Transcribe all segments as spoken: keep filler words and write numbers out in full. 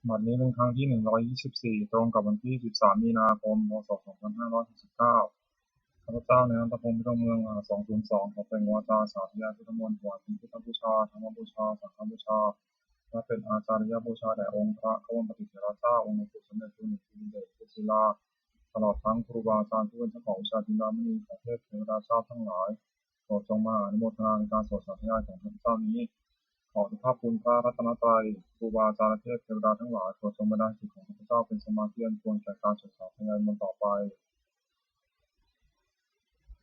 บัดนี้เป็นครั้งที่ หนึ่งร้อยยี่สิบสี่ ตรงกับวันที่ สิบสาม มีนาคม พ.ศ. สองพันห้าร้อยหกสิบเก้า ข้าพเจ้า นายนัทพงษ์ พิทักษ์เมือง รหัส สองศูนย์สอง ขอเปล่งวาจาสาธยายพุทธมนต์ ถวายเป็นพุทธบูชา ธรรมบูชา สังฆบูชา และเป็นอาจาริยบูชาแด่องค์พระควัมปติเถระเจ้า องค์หลวงปู่สมเด็จ คุณหญิงสิริเดช เกศศิลา ตลอดทั้งครูบาอาจารย์ผู้เป็นเจ้าของวิชาจินดามณี ขอเทพเทวดาเจ้าทั้งหลาย โปรดจงมาอนุโมทนาในการสวดสาธยายของข้าพเจ้านี้ ขออนุภาพคุณพระรัตนตรัย ครูบาอาจารย์ เทพเทวดาทั้งหลาย โปรดจงบันดาลจิตของข้าพเจ้าเป็นสมาธิอันควรแก่การสวดสาธยายมนต์ต่อไป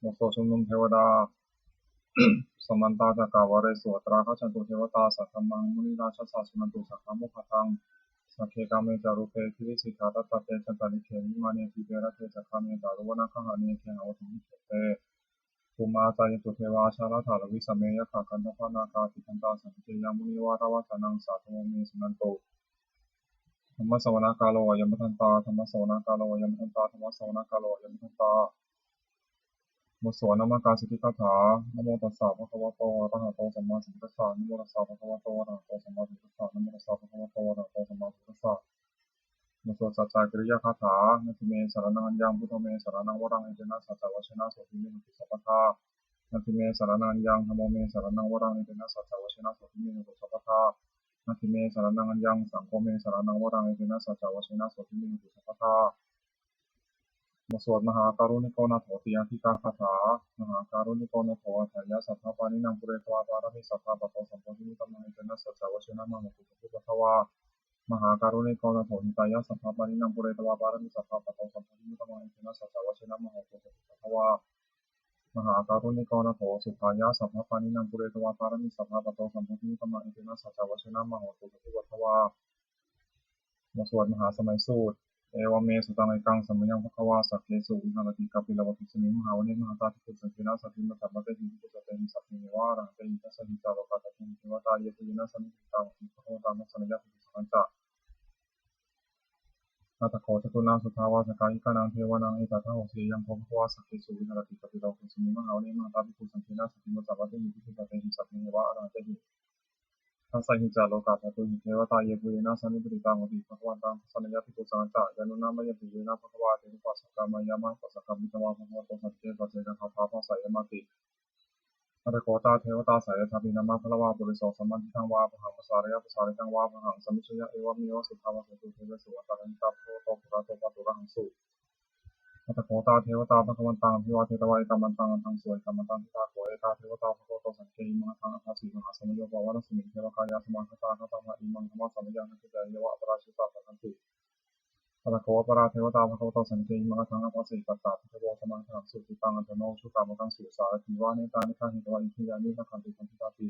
บทสวดชุมนุมเทวดา Samantā cakkavāḷesu atrāgacchantu devatā, saddhammaṃ munirājassa suṇantu saggamokkhadaṃ. Sagge kāme ca rūpe girisikharataṭe cantalikkhe vimāne, dīpe raṭṭhe ca gāme taruvanagahane gehavatthumhi khette, bhummā cāyantu devā jalathalavisame yakkhagandhabbanāgā, tiṭṭhantā santike yaṃ munivaravacanaṃ sādhavo me suṇantu. Dhammassavanakālo ayam bhadantā. Dhammassavanakālo ayam bhadantā. Dhammassavanakālo ayam bhadantā. บทสวดนมการสิทธิคาถา Namo tassa bhagavato arahato sammāsambuddhassa. Namo tassa bhagavato arahato sammāsambuddhassa. Namo tassa bhagavato arahato sammāsambuddhassa. บทสวดสัจจกิริยาคาถา Natthi me saraṇaṃ aññaṃ, buddho me saraṇaṃ varaṃ, etena saccavajjena sotthi me hotu sabbadā. Natthi me saraṇaṃ aññaṃ, dhammo me saraṇaṃ varaṃ, etena saccavajjena sotthi me hotu sabbadā. Natthi me saraṇaṃ aññaṃ, saṅgho me saraṇaṃ varaṃ, etena saccavajjena sotthi me hotu sabbadā. บทสวดมหาการุณิโกนาโถติอาทิกาคาถา Mahākāruṇiko nātho atthāya sabbapāṇinaṃ, pūretvā pāramī sabbā patto sambodhimuttamaṃ, etena saccavajjena mā hontu sabbupaddavā. Mahākāruṇiko nātho hitāya sabbapāṇinaṃ, pūretvā pāramī sabbā patto sambodhimuttamaṃ, etena saccavajjena mā hontu sabbupaddavā. Mahākāruṇiko nātho sukhāya sabbapāṇinaṃ, pūretvā pāramī sabbā patto sambodhimuttamaṃ, etena saccavajjena mā hontu sabbupaddavā. บทสวดมหาสมัยสูตร Evamme sutaṃ. Ekaṃ samayaṃ bhagavā sakkesu viharati kapilavatthusmiṃ mahāvane mahatā bhikkhusaṅghena saddhiṃ pañcamattehi bhikkhusatehi sabbeheva arahantehi. Dasahi ca lokadhātūhi devatā yebhuyyena sannipatitā honti bhagavantaṃ dassanāya bhikkhusaṅghañca. Atha kho catunnaṃ suddhāvāsakāyikānaṃ devānaṃ etadahosi: Ayaṃ kho bhagavā sakkesu viharati kapilavatthusmiṃ mahāvane mahatā bhikkhusaṅghena saddhiṃ pañcamattehi bhikkhusatehi sabbeheva arahantehi. Dasahi ca lokadhātūhi devatā yebhuyyena sannipatitā honti bhagavantaṃ dassanāya bhikkhusaṅghañca. Yannūna mayampi yena bhagavā tenupasaṅkameyyāma, upasaṅkamitvā bhagavato santike paccekagāthā bhāseyyāmāti. Atha kho tā devatā seyyathāpi nāma balavā puriso sammiñjitaṃ vā bāhaṃ pasāreyya, pasāritaṃ vā bāhaṃ sammiñjeyya, evameva suddhāvāsesu devesu antarahitā bhagavato purato pāturahaṃsu. Atha kho tā devatā bhagavantaṃ abhivādetvā ekamantaṃ aṭṭhaṃsu. Ekamantaṃ ṭhitā kho ekā devatā bhagavato santike imaṃ gāthaṃ abhāsi: Mahāsamayo pavanasmiṃ, devakāyā samāgatā; āgatamha imaṃ dhammasamayaṃ, dakkhitāyeva aparājitasaṅghanti. Atha kho aparā devatā bhagavato santike imaṃ gāthaṃ abhāsi: Tatra bhikkhavo samādahaṃsu, cittaṃ attano ujukamakaṃsu; sārathīva nettāni gahetvā, indriyāni rakkhanti paṇḍitāti.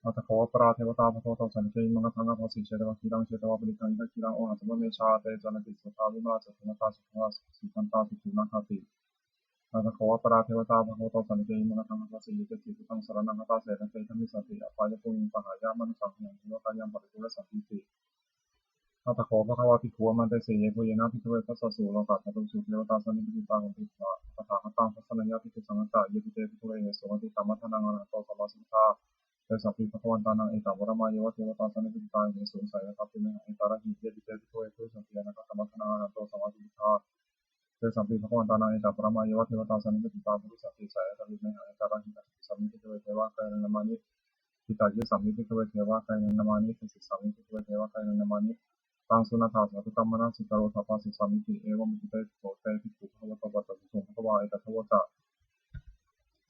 Atha kho aparā devatā bhagavato santike imaṃ gāthaṃ abhāsi: Chetvā khīlaṃ chetvā palighaṃ, indakhīlaṃ ohaccamanejā; te caranti sattā vimalā, cakkhumatā sudantā susunāgāti. Atha kho aparā devatā bhagavato santike imaṃ gāthaṃ abhāsi: Ye keci buddhaṃ saraṇaṃ gatāse, na te gamissanti apāyabhūmiṃ; pahāya mānusaṃ dehaṃ, devakāyaṃ paripūressantīti. Atha kho bhagavā bhikkhū āmantesi: Yebhuyyena bhikkhave dasasu lokadhātūsu devatā sannipatitā honti tathāgataṃ dassanāya bhikkhusaṅghañca. Yepi te bhikkhave ahesuṃ atītamaddhānaṃ arahanto sammāsambuddhā, tesampi bhagavantānaṃ etaparamāyeva devatā sannipatitā ahesuṃ, seyyathāpi mayhaṃ etarahi. Yepi te bhikkhave bhavissanti anāgatamaddhānaṃ arahanto sammāsambuddhā, tesampi bhagavantānaṃ etaparamāyeva devatā sannipatitā bhavissanti, seyyathāpi mayhaṃ etarahi. Aṭṭhāsītisāmi bhikkhave devakāyānaṃ nāmāni, kittayissāmi bhikkhave devakāyānaṃ nāmāni, desissāmi bhikkhave devakāyānaṃ nāmāni, taṃ suṇātha sādhukaṃ manasikarotha bhāsissāmīti. Evamēvasuddhā te bhikkhū bhagavato paccassosuṃ. Bhagavā etadavoca: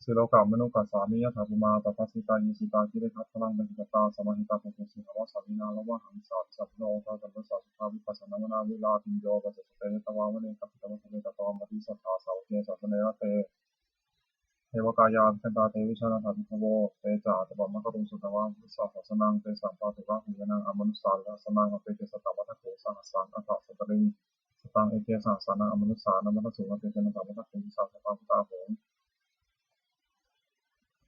Silokamanukassāmi, yattha bhummā tadassitā; ye sitā girigabbharaṃ pahitattā, samāhitā puthū sīhāva sallīnā. Lomahaṃsābhisambhuno odātamanasā, suddhā vippasannamanāvilā; bhiyyo pañcasate ñatvā, vane kāpilavatthave; tato āmantayi satthā, sāvake sāsane rate. Devakāyā abhikkantā, te vijānātha bhikkhavo; te ca ātappamakaruṃ, sutvā buddhassa sāsanaṃ. Tesampāturahu ñāṇaṃ, amanussāna dassanaṃ; appeke satamaddakkhuṃ, sahassaṃ atha sattariṃ. Sataṃ eke sahassānaṃ, amanussānamaddasuṃ; appekenantamaddakkhuṃ, disā sabbā phuṭā ahuṃ.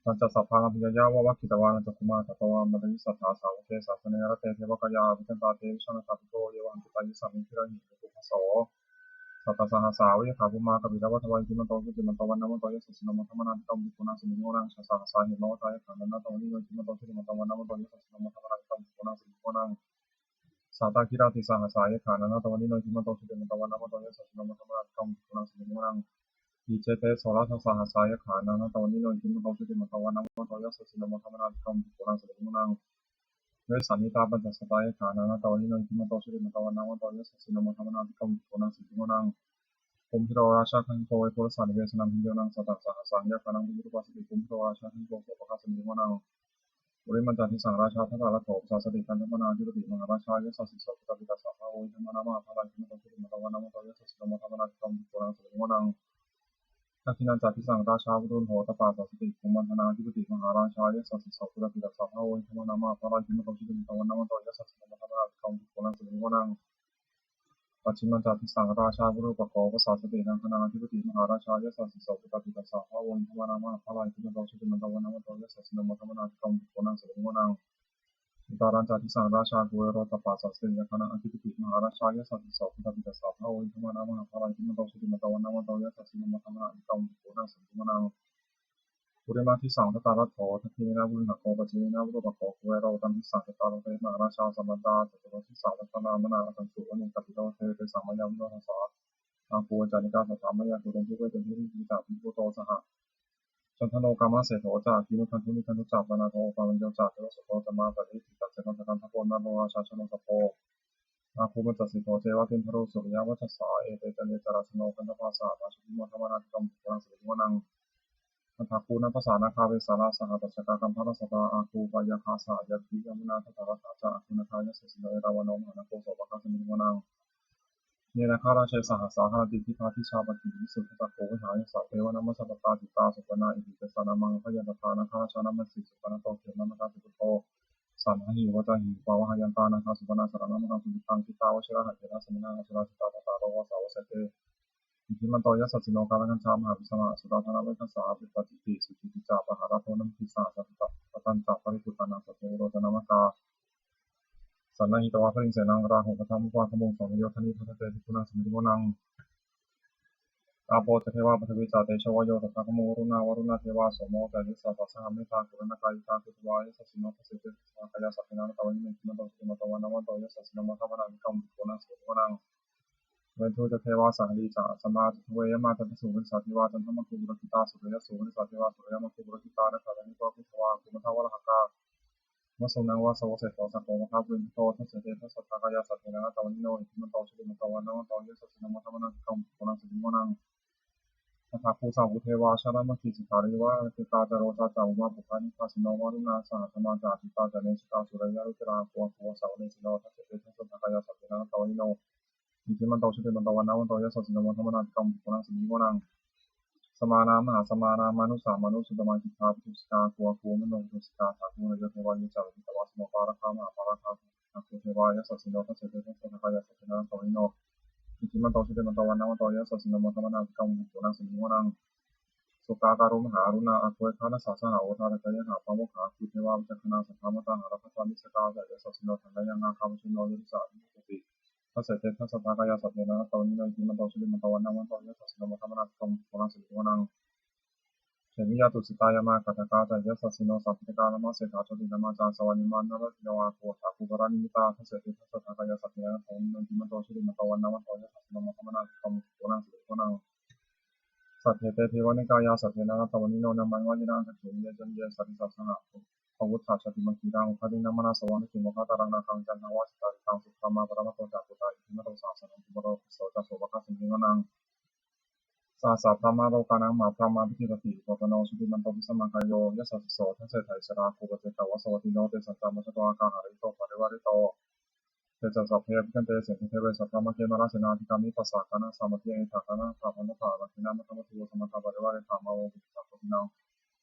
Tañca sabbaṃ abhiññāya, vavakkhitvāna cakkhumā; tato āmantayi satthā, sāvake sāsane rate. Devakāyā abhikkantā, te vijānātha bhikkhavo; ye vohaṃ kittayissāmi, girāhi anupubbaso. Sattasahassā va yakkhā, bhummā kāpilavatthavā; iddhimanto jutimanto, vaṇṇavanto yasassino; modamānā abhikkāmuṃ, bhikkhūnaṃ samitiṃ vanaṃ. Aṭṭhāsahassā hemavatā, yakkhā nānattavaṇṇino; iddhimanto jutimanto, vaṇṇavanto yasassino; modamānā abhikkāmuṃ, bhikkhūnaṃ samitiṃ vanaṃ. Sātāgirā tisahassā yakkhā nānattavaṇṇino, iddhimanto jutimanto vaṇṇavanto yasassino, modamānā abhikkāmuṃ bhikkhūnaṃ samitiṃ vanaṃ. Iccete soḷasasahassā yakkhā nānattavaṇṇino, iddhimanto jutimanto vaṇṇavanto yasassino, modamānā abhikkāmuṃ bhikkhūnaṃ samitiṃ vanaṃ. Vessāmittā pañcasatā yakkhā nānattavaṇṇino, iddhimanto jutimanto vaṇṇavanto yasassino, modamānā abhikkāmuṃ bhikkhūnaṃ samitiṃ vanaṃ. Kumbhīro rājagahiko vepullassa nivesanaṃ, bhiyyo naṃ satasahassaṃ yakkhānaṃ payirupāsati, kumbhīro rājagahiko sopāga samitiṃ vanaṃ. Purimañca disaṃ rājā dhataraṭṭho pasāsati, gandhabbānaṃ ādhipati mahārājā yasassi so. Puttāpi tassa bahavo indanāmā mahabbalā, iddhimanto jutimanto vaṇṇavanto yasassino, modamānā abhikkāmuṃ bhikkhūnaṃ samitiṃ vanaṃ. Dakkhiṇañca disaṃ rājā virūḷho tappasāsati, kumbhaṇḍānaṃ ādhipati mahārājā yasassi so. Puttāpi tassa bahavo indanāmā mahabbalā, iddhimanto jutimanto vaṇṇavanto yasassino, modamānā abhikkāmuṃ bhikkhūnaṃ samitiṃ vanaṃ. Pacchimañca disaṃ rājā virūpakkho pasāsati, nāgānaṃ ādhipati mahārājā yasassi so. Puttāpi tassa bahavo indanāmā mahabbalā, iddhimanto jutimanto vaṇṇavanto yasassino, modamānā abhikkāmuṃ bhikkhūnaṃ samitiṃ vanaṃ. Uttarañca disaṃ rājā kuvero tappasāsati, yakkhānaṃ ādhipati mahārājā yasassi so. Puttāpi tassa bahavo indanāmā mahabbalā, iddhimanto jutimanto vaṇṇavanto yasassino, modamānā abhikkāmuṃ bhikkhūnaṃ samitiṃ vanaṃ. Purimaṃ disaṃ dhataraṭṭho, dakkhiṇena virūḷhako, pacchimena virūpakkho, kuvero uttaraṃ disaṃ. Cattāro te mahārājā samantā caturo disā, daddallamānā aṭṭhaṃsu, vane kāpilavatthave. Tesaṃ māyāvino dāsā āgū vañcanikā saṭhā, māyā kuṭeṇḍu veṭeṇḍu viṭū ca viṭuṭo saha. Candano kāmaseṭṭho ca kinnughaṇḍu nighaṇḍu ca, panādo opamañño ca devasūto ca mātali. Cittaseno ca gandhabbo naḷo rājā janosabho, āgū pañcaseṭṭho ceva timbarū suriyavacchasā. Ete caññe ca rājāno gandhabbā saha rājubhi, modamānā abhikkāmuṃ bhikkhūnaṃ samitiṃ vanaṃ. Athāgū nābhasā nāgā vesālā saha tacchakā kambalassatarā, āgū pāyāgā saha ñātibhi. Yāmunā dhataraṭṭhā ca āgū nāgā yasassino, erāvaṇo mahānāgo sopāga samitiṃ vanaṃ. Ye nāgarāje sahasā haranti dibbā dijā pakkhi visuddhacakkhū vehāyasā, te vanamajjhapattā citrā supaṇṇā iti tesa nāmaṃ. Abhayantadā nāgarājānamāsi supaṇṇato khemamakāsi buddho, saṇhāhi vācāhi upavhayantā nāgā supaṇṇā saraṇamakaṃsu buddhaṃ. Jitā vajirahatthena samānā asurā sitā, bhātaro vāsavassete iddhimanto yasassino. Kālakañjā mahābhismā asurā dānaveghasā, vepacitti sucitti ca pahārādo namucī saha. Satañca baliputtānaṃ seṭṭhe viro ca nāmakā, sannayhitvā baliṃ senaṃ rāhubhaddamupāgamuṃ, samayodāni bhaddante bhikkhūnaṃ samitiṃ vanaṃ. Āpo ca devā paṭhavī ca tejo vāyo tadāgamuṃ, varuṇā vāruṇā devā somo ca yasasā saha. Mettākaruṇākāyikā āgū devā yasassino, dasete dasadhā kāyā sabbe nānattavaṇṇino, iddhimanto jutimanto vaṇṇavanto yasassino, modamānā abhikkāmuṃ bhikkhūnaṃ samitiṃ vanaṃ. Veṇḍū ca devā sahalī ca asamā ca duve yamā, candassūpanisā devā candamāgū purakkhitā. Suriyassūpanisā devā suriyamāgū purakkhitā, nakkhattāni ca āgū devā āgū mandavalāhakā. Vasūnaṃ vāsavo seṭṭho sakkopāga purindado, dasete dasadhā kāyā sabbe nānattavaṇṇino, iddhimanto jutimanto vaṇṇavanto yasassino, modamānā abhikkāmuṃ bhikkhūnaṃ samitiṃ vanaṃ. Athāgū sahabhū devā jalamaggisikhāriva, ariṭṭhakā ca rojā ca ummāpupphanibhāsino, varuṇā sahadhammā ca asiṭṭhā ca nesikā, sūleyyarucirā āgū āgū vāsavanesino, dasete dasadhā kāyā sabbe nānattavaṇṇino, iddhimanto jutimanto vaṇṇavanto yasassino, modamānā abhikkāmuṃ bhikkhūnaṃ samitiṃ vanaṃ. Samānā mahāsamānā mānusā mānusuttamā, khiḍḍāpadūsikā āgū āgū manopadūsikā. Athāgū harayo devā ye ca lohitavāsino, pāragā mahāpāragā āgū devā yasassino, dasete dasadhā kāyā sabbe nānattavaṇṇino, iddhimanto jutimanto vaṇṇavanto yasassino, modamānā abhikkāmuṃ bhikkhūnaṃ samitiṃ vanaṃ. Sukkā karumhā aruṇā āgū veghanasā saha, odātagayhā pāmokkhā āgū devā vicakkhaṇā. Sadāmattā hāragajā missakā ca yasassino, thanayaṃ nāgā majjhato ye ca vimuccanti, dasete dasadhā kāyā sabbe nānattavaṇṇino, iddhimanto jutimanto vaṇṇavanto yasassino, modamānā abhikkāmuṃ bhikkhūnaṃ samitiṃ vanaṃ. Khemiyā tusitā yāmā kaṭṭhakā ca yasassino, lambitakā lāmaseṭṭhā jotināmā ca āsavā, nimmānaratino āgū athāgū paranimmitā, dasete dasadhā kāyā sabbe nānattavaṇṇino, iddhimanto jutimanto vaṇṇavanto yasassino, modamānā abhikkāmuṃ bhikkhūnaṃ samitiṃ vanaṃ. Saṭṭhete devanikāyā sabbe nānattavaṇṇino, nāmanvayena āgañchuṃ ye caññe sadisā saha. Pavutthajātimakhīlaṃ oghatiṇṇamanāsavaṃ, dakkhemoghataraṃ nāgaṃ candaṃva citrābhisambhuṃ, brahmā paramatto ca puttā iddhimato saha. Santo kumāro tisso ca sopāga samitiṃ vanaṃ. Sahassabrahmalokānaṃ mahābrahmābhitiṭṭhati, upapanno jutimanto bhismākāyo yasassi so. Dasettha issarā āgū paccekavasavattino, tesañca majjhato āgā hārito parivārito. Te ca sabbe abhikkante sinde deve sabrahmake, mārasenā abhikkāmi passa kaṇhassa madhyaṃ. Etha gaṇhatha bandhatha rāgena bandhamatthu vo, samantā parivāretha mā vo muñcittha koci naṃ.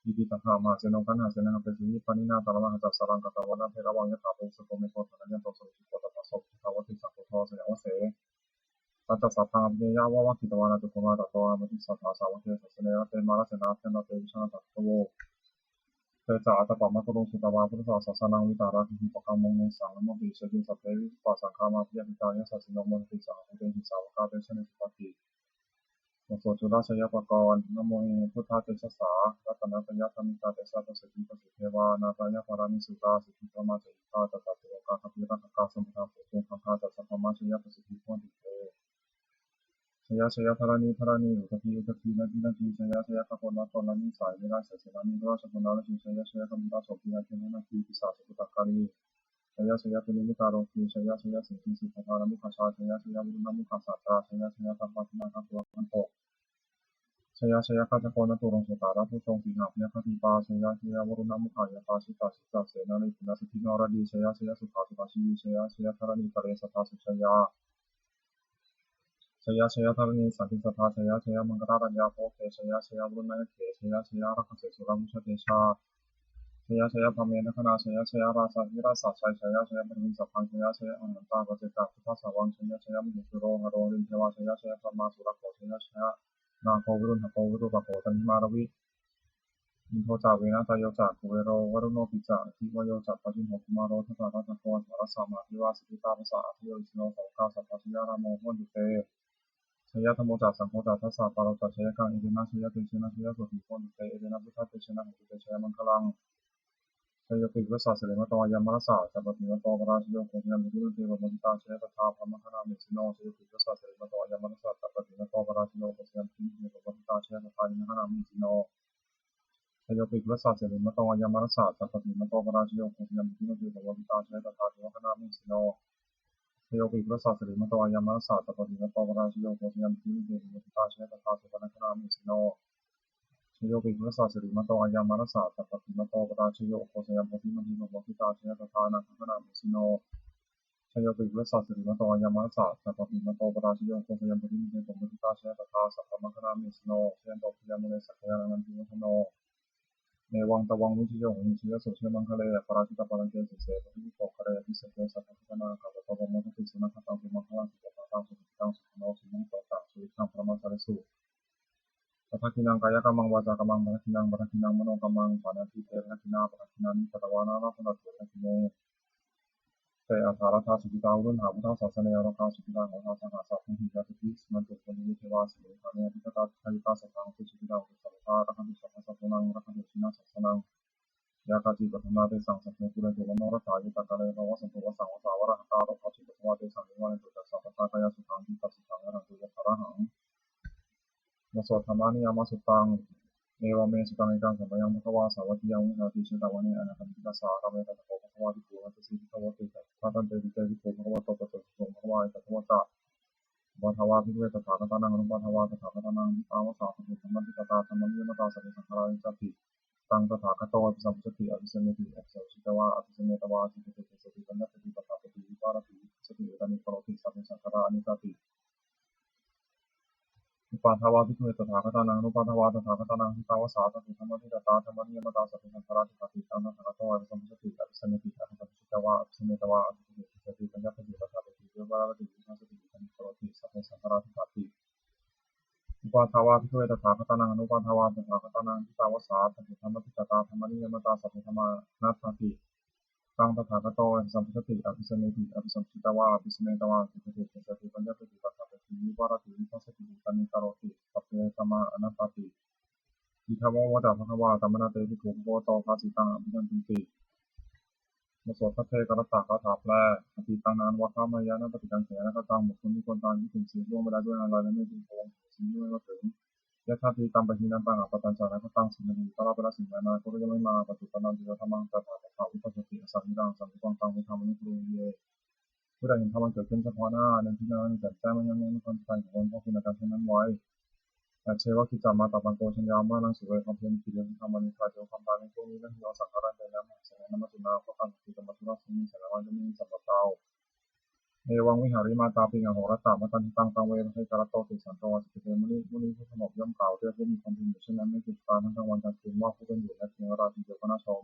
Iti tattha mahāseno kaṇhasenaṃ apesayi, pāṇinā talamāhacca saraṃ katvāna bheravaṃ. Yathā pāvussako megho thanayanto savijjuko, tadā so paccudāvatti saṅkuddho asayaṃvase. Tañca sabbaṃ abhiññāya vavakkhitvāna cakkhumā, tato āmantayi satthā sāvake sāsane rate. Mārasenā abhikkantā te vijānātha bhikkhavo, te ca ātappamakaruṃ sutvā buddhassa sāsanaṃ, vītarāgehi pakkāmuṃ nesaṃ lomampi iñjayuṃ. Sabbe vipulā saṅgāmā bhayātītā yasassino, modanti saha bhūtehi sāvakā te janesutāti. Bhaso Cūlajayapakon. Namo me buddhatejasā ratanattayadhammikā, tesaṃ dasaddhikā devā nātāya paranīsutā, siddhibrahmā ca indā ca catulokā gambhīrakkhakā, samuddā bhūtuṃ gaṅgā dhammā jaya pasiddhi hotu te. Jaya jaya dharaṇi dharaṇī udadhi udadhī nadi nadī, jaya jaya gaganalatanalanisaya nirayasaya senārajā senārajū, jaya jaya gambhīrasombhī nāgenanāgī pisācabhūtakālī, jaya jaya dunnimittarogī, jaya jaya siddhisabbadānamukhajā, jaya jaya varuṇṇamukhasātrā, jaya jaya dāvaggicakkam Jaya jaya gajjagaṇaturaṅkasotārabhujagaṃ sīhabyagghadīpā, jaya jaya varuṇṇamukhayātrā, jita jita senārī punassidhi naradī, jaya jaya sukhā sukhā jīvī, jaya jaya dharaṇītale sadā sujayā, jaya jaya dharaṇī santin sadā, jaya jaya maṅkararājabbhogge, jaya jaya varuṇṇayakkhe, jaya jaya rakkhase surabhujatejā, jaya jaya brahmendagaṇā, jaya jaya rājādhirājasājjaya, jaya jaya paṭhaviṃ sabbaṃ, jaya jaya arahantā paccekabuddhasāvaṃ, jaya jaya mahesuro haro harindevā, jaya jaya brahmā surakkho, jaya jaya nāgo viruḷhako virūpakkho candimā ravi, indo ca venateyyo ca kuvero varuṇopi ca, aggi vāyo ca pājuṇho kumāro dhataraṭṭhako, aṭṭhārasa mahādevā siddhitāpasa ādayo isino, sāvakā sabbā jaya rāmo hotu te. Jaya dhammo ca saṅgho ca dasapālo ca jayakaṃ, etena jayatejena jayasotthī hotu te, etena buddhatejena hotu te jayamaṅgalaṃ. Jayopi buddhassa sirīmato ayaṃ mārassa ca pāpimato parājayo, ugghosayuṃ bodhimaṇḍe pamoditā jaya tadā brahmagaṇā mahesino. Jayopi buddhassa sirīmato ayaṃ mārassa ca pāpimato parājayo, ugghosayuṃ bodhimaṇḍe pamoditā jaya tadā indagaṇā mahesino. Jayopi buddhassa sirīmato ayaṃ mārassa ca pāpimato parājayo, ugghosayuṃ bodhimaṇḍe pamoditā jaya tadā devagaṇā mahesino. Jayopi buddhassa sirīmato ayaṃ mārassa ca pāpimato parājayo, ugghosayuṃ bodhimaṇḍe pamoditā jaya tadā supaṇṇagaṇā mahesino. Jayopi buddhassa sirīmato ayaṃ mārassa ca pāpimato parājayo, ugghosayuṃ bodhimaṇḍe pamoditā jaya tadā nāgagaṇā mahesino. Jayopi buddhassa sirīmato ayaṃ mārassa ca pāpimato parājayo, ugghosayuṃ bodhimaṇḍe pamoditā jaya tadā sabrahmagaṇā mahesino. Jayanto bodhiyā mūle sakyānaṃ nandivaḍḍhano, evaṃ tvaṃ vijayo hohi jayassu jayamaṅgale, aparājitapallaṅke sīse bodhighotthāmukhare, abhiseke sabbabuddhānaṃ aggappatto pamodati. Sunakkhattaṃ sumaṅgalaṃ supabhātaṃ suhuṭṭhitaṃ, sukhaṇo sumuhutto ca suyiṭṭhaṃ brahmacārisu, padakkhiṇaṃ kāyakammaṃ vācākammaṃ padakkhiṇaṃ, padakkhiṇaṃ manokammaṃ paṇidhī te padakkhiṇā, padakkhiṇāni katvāna labhantatthe padakkhiṇe. Te atthaladdhā sukhitā hotu buddhasāsane, arogā sukhitā hotha saha sabbehi ñātibhi. Suṇantu bhonto ye devā asmiṃ ṭhāne adhigatā, dukkhayetvā saha hontu sukhitā hontu sabbadā, rakkhantu sabbasattānaṃ rakkhantu jinasāsanaṃ, yā kāci patthanā tesaṃ sabbe pūrentu manorathā, yuttakāle pavassantu vassaṃ vassā valāhakā, rogā cupaddavā tesaṃ nivārentu ca sabbadā, kāyasukhaṃ cittisukhaṃ arahantu yathārahaṃ. บทสวด Dhammaniyāmasuttaṃ. Evaṃ me sutaṃ. Ekaṃ samayaṃ bhagavā sāvatthiyaṃ viharati jetavane anāthapiṇḍikassa ārāme. Tatra kho bhagavā bhikkhū ādāsi bhikkhavoti. Bhadanteti te bhikkhū bhagavato paccassosuṃ. Bhagavā etadavoca. Uppādā vā bhikkhave tathāgatānaṃ anuppādā vā tathāgatānaṃ ṭhitāva sā sabbe dhammaṭṭhitatā dhammaniyāmatā sabbe saṅkhārā aniccāti. Taṃ tathāgato abhisambujjhati abhisameti, abhisambujjhitvā abhisametvā ācikkhati deseti paññapeti paṭṭhapeti vivarati vibhajati uttānīkaroti sabbe saṅkhārā aniccāti. Uppādā vā bhikkhave tathāgatānaṃ anuppādā vā tathāgatānaṃ ṭhitāva sā sabbe dhammaṭṭhitatā dhammaniyāmatā sabbe saṅkhārā dukkhāti. Taṃ tathāgato abhisambujjhati abhisameti, abhisambujjhitvā abhisametvā ācikkhati deseti paññapeti paṭṭhapeti vivarati vibhajati uttānīkaroti sabbe saṅkhārā dukkhāti. Uppādā vā bhikkhave tathāgatānaṃ anuppādā vā tathāgatānaṃ ṭhitāva sā sabbe dhammaṭṭhitatā dhammaniyāmatā sabbe dhammā anattāti. Taṃ tathāgato abhisambujjhati abhisameti, abhisambujjhitvā abhisametvā ācikkhati deseti paññapeti paṭṭhapeti vivarati vibhajati uttānīkaroti sabbe dhammā anattāti. Idamavoca bhagavā. Attamanā te bhikkhū bhagavato bhāsitaṃ abhinandunti. บทสวดภัทเทกรัตตคาถาแปล Atītaṃ nānvāgameyya nappaṭikaṅkhe anāgataṃ. บุคคลไม่ควรตามคิดถึงสิ่งล่วงไปแล้วด้วยอาลัย และไม่พึงพะวงถึงสิ่งที่ยังไม่มาถึง Yadatītampahīnantaṃ appattañca anāgataṃ. สิ่งในอดีตก็ละไปแล้ว สิ่งในอนาคตก็ยังไม่มา Paccuppannañca yattha dhammaṃ tattha tattha vipassati. Asaṃhiraṃ asaṅkuppaṃ taṃ buddhaṃ anubrūhi. ผู้ใดเห็นธรรมอันเกิดขึ้นเฉพาะหน้า อันเป็นที่นั่นแจ่มแจ้ง ไม่ง่อนแง่น ไม่ควรแสดงผล เพราะคุณอาการเช่นนั้นไว้ Ajjeva kiccamātappaṃ ko jaññā maraṇaṃ suve. บำเพ็ญกิริยาคุณธรรมอันมีค่า เสียความตายในพรุ่งนี้ Nahi vā saṅkhāraṃ jaññā mahāsenena maccunā. เพราะการขัดขืนกับมัจจุราชครั้งนี้ เสนาอามาตย์ย่อมไม่มีสำหรับเรา Evaṃvihārimātāpiṃ ahorattamatanditaṃ. Taṃ ve bhaddekarattoti santo ācikkhate muni. มุนีผู้สงบย่อมกล่าวเรียกผู้มีความเพียรอยู่เช่นนั้น ไม่เกียจคร้านทั้งกลางวันกลางคืน ว่าผู้เป็นอยู่ในเพียงราตรีเดียวก็น่าชม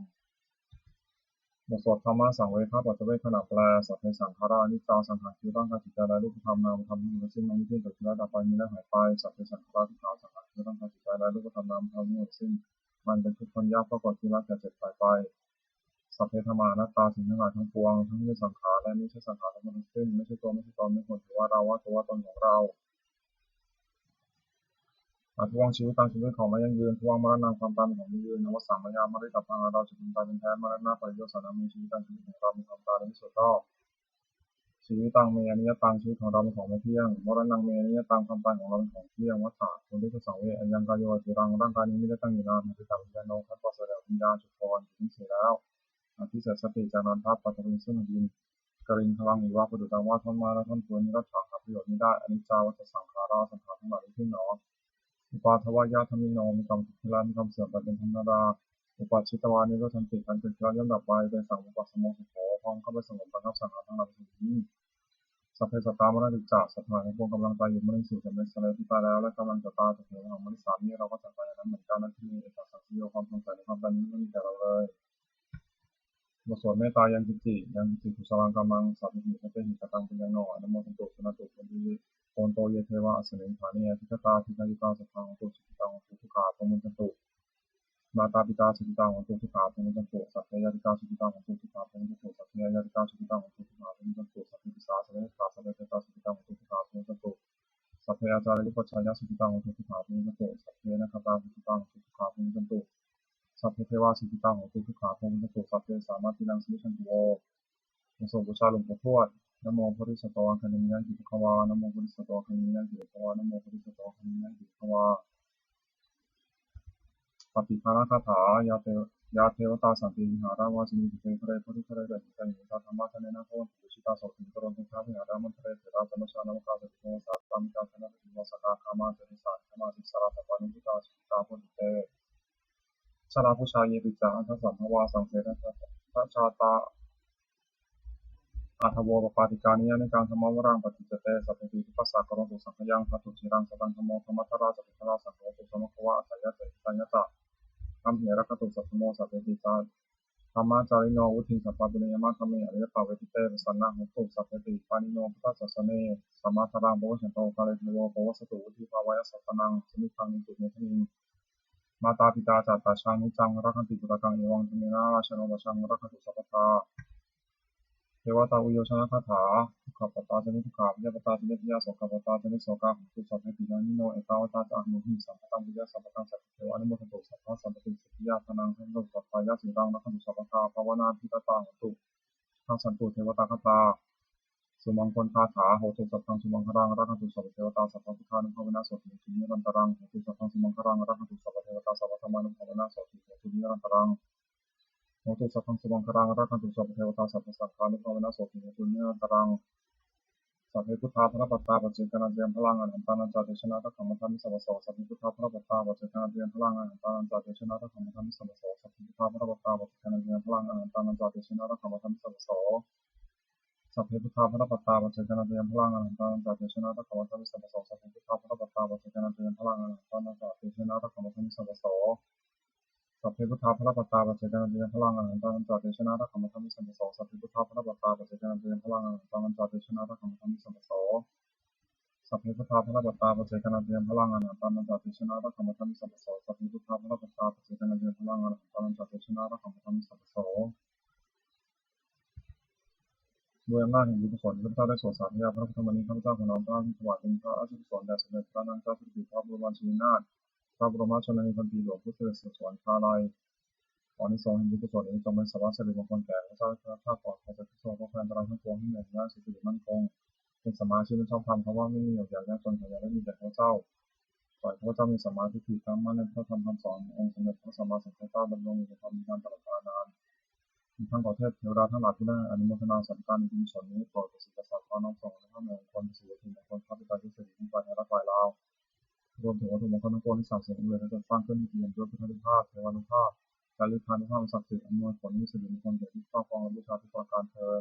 บทสวดธัมมสังเวคปัจจเวกขณะแปล Sabbe saṅkhārā aniccā. สังขารคือร่างกายจิตใจและรูปธรรมนามธรรมทั้งหมดทั้งสิ้น มันมีขึ้นเกิดขึ้นแล้วดับไป มีแล้วหายไป Sabbe saṅkhārā dukkhā. สังขารคือร่างกายจิตใจและรูปธรรมนามธรรมทั้งหมดทั้งสิ้น มันเป็นทุกข์ทนยาก ปรากฏขึ้นแล้วแก่เจ็บตายไป Sabbe dhammā anattā. สิ่งทั้งหลายทั้งปวง ทั้งที่เป็นสังขารและมิใช่สังขารทั้งหมดทั้งสิ้น ไม่ใช่ตัว ไม่ใช่ตน ไม่ควรถือว่าเรา ว่าตัว ว่าตนของเรา Addhuvaṃ jīvitaṃ. ชีวิตของไม่ยั่งยืน Dhuvaṃ maraṇaṃ. ความตายเป็นของยั่งยืน Avassaṃ mayā maritabbaṃ. อันเราจะพึงตายเป็นแท้ Maraṇapariyosānaṃ. ชีวิตัง. ชีวิตของเรามีความตายเป็นที่สุดรอบ Jīvitaṃ me aniyataṃ ชีวิตของเราเป็นของไม่เที่ยง Maraṇaṃ me aniyataṃ ความตายของเราเป็นของเที่ยง Vata purisasaṃvete ayaṃ kāyo aciraṃ ร่างกายนี้มิได้ตั้งอยู่นาน Haṭṭhitaṃ viññāṇo ครั้นปราศจากวิญญาณ Chuḍḍho อันถึงที่สุดแล้ว Adhisessati จากนั้นพัด Paṭhaviṃ ซึ่งแผ่นดิน Kaliṅgaraṃ iva ประดุจดังว่าท่อนไม้และท่อนฟืน Niratthaṃ หาประโยชน์มิได้ Aniccā vata saṅkhārā สังขารทั้งหลายไม่เที่ยงหนอ Uppādavayadhammino มีความเกิดขึ้นแล้วมีความเสื่อมไปเป็นธรรมดา Uppajjitvā nirujjhanti ครั้นเกิดขึ้นแล้วย่อมดับไป Tesaṃ vūpasamo sukho ความเข้าไปสงบระงับสังขารทั้งหลายเป็นสุขยิ่ง Sabbe sattā maranti ca สัตว์ทั้งหลายทั้งปวงกำลังตายอยู่ Mariṃsu ca matissare ผู้ตายแล้ว และกำลังจะตาย Tathevāhaṃ marissāmi เราก็จักตายอย่างนั้นเหมือนกัน Natthi me ettha saṃsayo ความสงสัยในความตายนี้ไม่มีแก่เราเลย บทสวดเมตตา Yaṃ kiñci yaṃ kiñci kusalaṃ kammaṃ sabbehi katehi kataṃ puññaṃ no anumodatu suṇantu bhonto ye devā asmiṃ ṭhāne adhigatā dīghāyukā sadā hontu sukhitā hontu dukkhā pamuñcantu. Mātā pitā sukhitā hontu dukkhā pamuñcantu. Sabbe ñātikā sukhitā hontu dukkhā pamuñcantu. Sabbe aññātikā sukhitā hontu dukkhā pamuñcantu. Sabbe pisācā sabbamittā sabbe petā sukhitā hontu dukkhā pamuñcantu. Sabbe ācariyupajjhāyā sukhitā hontu dukkhā pamuñcantu. Sabbe nakkhattā sukhitā hontu dukkhā pamuñcantu. Sabbe devā sukhitā hontu dukkhā pamuñcantu. Sabbasampattīnaṃ samijjhantu vo. บทสวดบูชาหลวงปู่ทวด Namo bodhisatto āgantimāya iti bhagavā. Namo bodhisatto āgantimāya iti bhagavā. Namo bodhisatto āgantimāya iti bhagavā. Pattidānagāthā. Yā de- yā devatā santi vihāravāsinī, ṭhītāgaresu caranti saddhiṃ gayhāsane. Tatrāgamuttā dhammacāriṇo bhavantu pūjitā, sotthiṃ karontedha vihāramaṇḍale. Therā ca majjhā navakā ca bhikkhavo, sārāmikā cābhikkhavā, upasampannittā gāmā ca desā, nigamā ca issarā, sappāṇabhūtā sukhitā bhavantu te. Jalābujā yepi ca aṇḍasambhavā, saṃsedajātā athavopapātikā, niyyānikaṃ dhammavaraṃ paṭicca te, sabbepi vipassa karontu saṅkhayaṃ. Ṭhātu ciraṃ sataṃ dhammo, dhammaddharā ca puggalā, saṅgho hotu samaggo va, atthāya ca hitāya ca. Amhe rakkhatu saddhammo, sabbepi ca dhammacāriṇo, vuḍḍhiṃ sampāpuṇeyyāma, dhamme ariyappavedite. Pasannā hontu sabbepi pāṇino buddhasāsane. Sammā dhāraṃ pavecchanto kāle devo pavassatu, vuḍḍhibhāvāya sattānaṃ samiddhaṃ netu medaniṃ. Mātā pitā ca atrajaṃ niccaṃ rakkhanti puttakaṃ, evaṃ dhammena rājāno pajaṃ rakkhantu sabbadā. Devatāuyyojanagāthā. Dukkhappattā ca niddukkhā, bhayappattā ca nibbhayā, sokappattā ca nissokā, hontu sabbepi pāṇino. Ettāvatā ca amhehi sambhataṃ puññasampadaṃ, sabbe devānumodantu sabbasampattisiddhiyā. Dānaṃ dadantu saddhāya, sīlaṃ rakkhantu sabbadā, bhāvanābhiratā hontu, gacchantu devatāgatā. Sumaṅgalagāthā. Hotu sabbaṃ sumaṅgalaṃ, rakkhantu sabbadevatā, sabbabuddhānubhāvena sotthī hontu nirantaraṃ. Hotu sabbaṃ sumaṅgalaṃ, rakkhantu sabbadevatā, sabbadhammānubhāvena sotthī hontu nirantaraṃ. Hotu sabbaṃ sumaṅgalaṃ, rakkhantu sabbadevatā, sabbasaṅghānubhāvena sotthī hontu nirantaraṃ. Sabbe buddhā balappattā paccekānañca yaṃ balaṃ, arahantānañca tejena rakkhaṃ bandhāmi sabbaso. Sabbe buddhā balappattā paccekānañca yaṃ balaṃ, arahantānañca tejena rakkhaṃ bandhāmi sabbaso. Sabbe buddhā balappattā paccekānañca yaṃ balaṃ, arahantānañca tejena rakkhaṃ bandhāmi sabbaso. Sabbe buddhā balappattā paccekānañca yaṃ balaṃ, arahantānañca tejena rakkhaṃ bandhāmi sabbaso. Sabbe buddhā balappattā paccekānañca yaṃ balaṃ, arahantānañca tejena rakkhaṃ bandhāmi sabbaso. Sabbe buddhā balappattā paccekānañca yaṃ balaṃ, arahantānañca tejena rakkhaṃ bandhāmi sabbaso. Sabbe buddhā balappattā paccekānañca yaṃ balaṃ, arahantānañca tejena rakkhaṃ bandhāmi sabbaso. Sabbe buddhā balappattā paccekānañca yaṃ balaṃ, arahantānañca tejena rakkhaṃ bandhāmi sabbaso. Sabbe buddhā balappattā paccekānañca yaṃ balaṃ, arahantānañca tejena rakkhaṃ bandhāmi sabbaso. ด้วยอำนาจแห่งบุญกุศลที่ข้าพเจ้าได้สวดสาธยายพระพุทธมนต์นี้ ข้าพเจ้าขอน้อมเกล้าถวายเป็นพระราชกุศลแด่สมเด็จพระนางเจ้าสิริกิติ์ พระบรมราชินีนาถ พระบรมราชชนนีพันปีหลวง ผู้เสด็จสู่สวรรคาลัย ขออานิสงส์แห่งบุญกุศลนี้จงเป็นสวาสิริมงคลแก่ข้าพเจ้าและคณะข้า ปลอดภัยจากทุกข์โศกโรคภัยอันตรายทั้งปวง ให้มีอายุยืน สิริมั่นคง เป็นสัมมาอาชีพ ชอบธรรม คำว่าไม่มีอดอยากยากจน ขออย่าได้มีแก่ข้าพเจ้า ขอให้ข้าพเจ้ามีสัมมาทิฏฐิ ตั้งมั่นในพระธรรมคำสอนขององค์สมเด็จพระสัมมาสัมพุทธเจ้า ดำรงอยู่ในธรรมนี้นานตลอดกาลนาน อีกทั้งขอเทพเทวดาทั้งหลายผู้ได้อนุโมทนาสันตานในกุศลนี้ โปรดประสิทธิ์ประสาทพรน้อมส่งอานุภาพแห่งมงคล พระศรีวัตถุมงคล พระปิดตายุสถิติ ฝ่ายไทยและฝ่ายลาว รวมถึงวัตถุมงคลทั้งปวงที่สร้างสรรค์สำเร็จ และจัดสร้างขึ้น มีเกียรติด้วยพุทธานุภาพ เทวานุภาพ และฤทธานุภาพอันศักดิ์สิทธิ์ อำนวยผลให้มีสิริมงคลแก่ผู้ครอบครองและบูชาทุกประการเทอญ